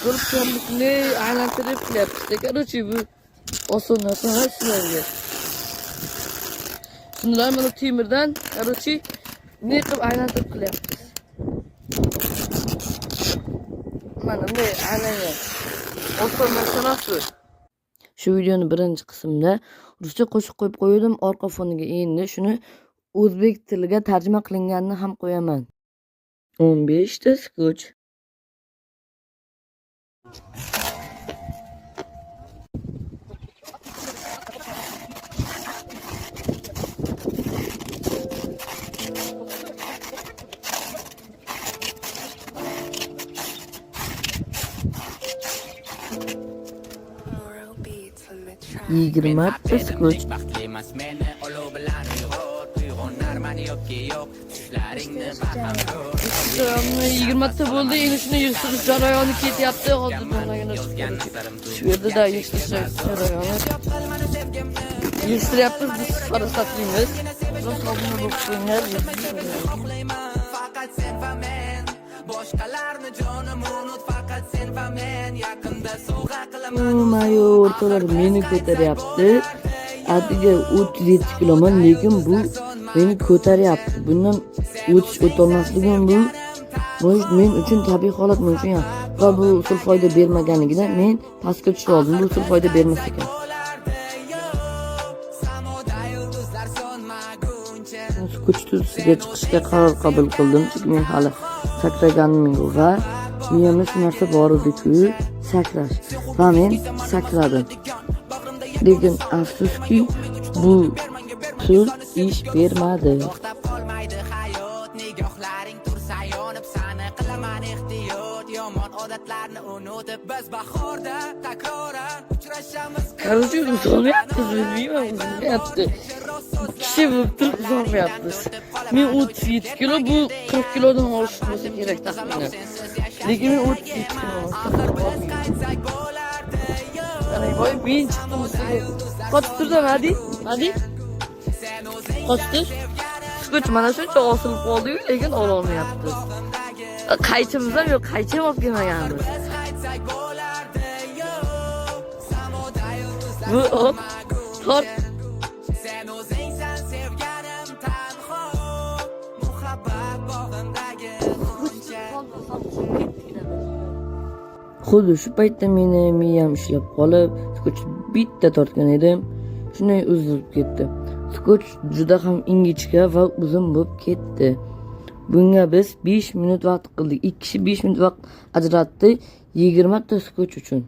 Ko'rib shunday aylantirib qilyapmiz. Короче, bu oson narsa emas sizlarga. Shundan mana temirdan, короче, bunday qilib aylantirib qilyapmiz. Mana bunday aylangan. Oson narsa emas bu. Shu videoni birinchi qismida ruscha qo'shiq qo'yib qo'ydim orqa foniga. Endi shuni o'zbek tiliga tarjima qilinganini ham qo'yaman. 15 ta skoch. Moro beats on the track. 20 ta skoch. Baxtli emas meni olov bilan uyg'ot, uyg'onarman yoki yo'q tushlaringni baham ko'r. 20 ta bo'ldi. Endi shuni yig'ishtirish jarayoni ketyapti. Hozir donagina Yozgan nazarim shu yerda yig'ishtirish jarayoni. Yig'ishtiryapmiz, biz farosatlimiz. Biroz obuna bo'lib qo'yinglar. Faqat sen va men, boshqalarni jonim unut, faqat sen va men. Yaqinda sovg'a qilaman. Mayo o'rtoqlar meni ko'taryapti. Atigi 37 kiloman, lekin bu meni ko'taryapti. Bundan o'tish o'tolmasligim bu men uchun tabiiy holat, men uchun yaxshi. Va bu usul foyda bermaganligidan men pastga tushib oldim. Bu usul foyda bermas ekan. Samoda yulduzlar so'nmaguncha. Skoch ustiga chiqishga qaror qabul qildim, chunki men hali sakraganim yo'q va miyamda shu narsa bor edi-ku, sakrash. Va men sakradim. Lekin afsuski, bu usul ish bermadi. To'xtab qolmaydi hayot, nigohlaring tursa yonib, sani qilaman ehtiyot, yomon odatlarni unutib, biz bahorda takroran uchrashamiz. Короче, uzolmayapmiz, bilmayman, uzilmayapti. Kishi bo'lib turib uzolmayapmiz. Men 37 kilo, bu 40 kilodan oshiq bo'lsa kerak taxminan. Lekin men 37 kilo. Qaytsak bo'lardi. Qarang, voy, men chiqdim ustiga. Qochib turdim, Hadi. Hadi. Qochdi. Skoch mana shuncha osilib qoldi-yu, lekin ololmayapti. Qaychimiz ham yo'q, qaychi ham olib kelmaganmiz. Qaytsak bo'lardi, samoda yulduzlar Bu hop, tort. Sen o'zingsan sevganim, tanho muhabbat bog'imdagi g'uncha. Xuddi shu paytda meni miyam ishlab qolib, skoch bitta tortgan edim, shunday uzilib ketdi. Skoch juda ham ingichka va uzun bo'lib ketdi. Bunga biz 5 minut vaqt qildik. Ikki kishi 5 minut vaqt ajratdi 20 ta skoch uchun.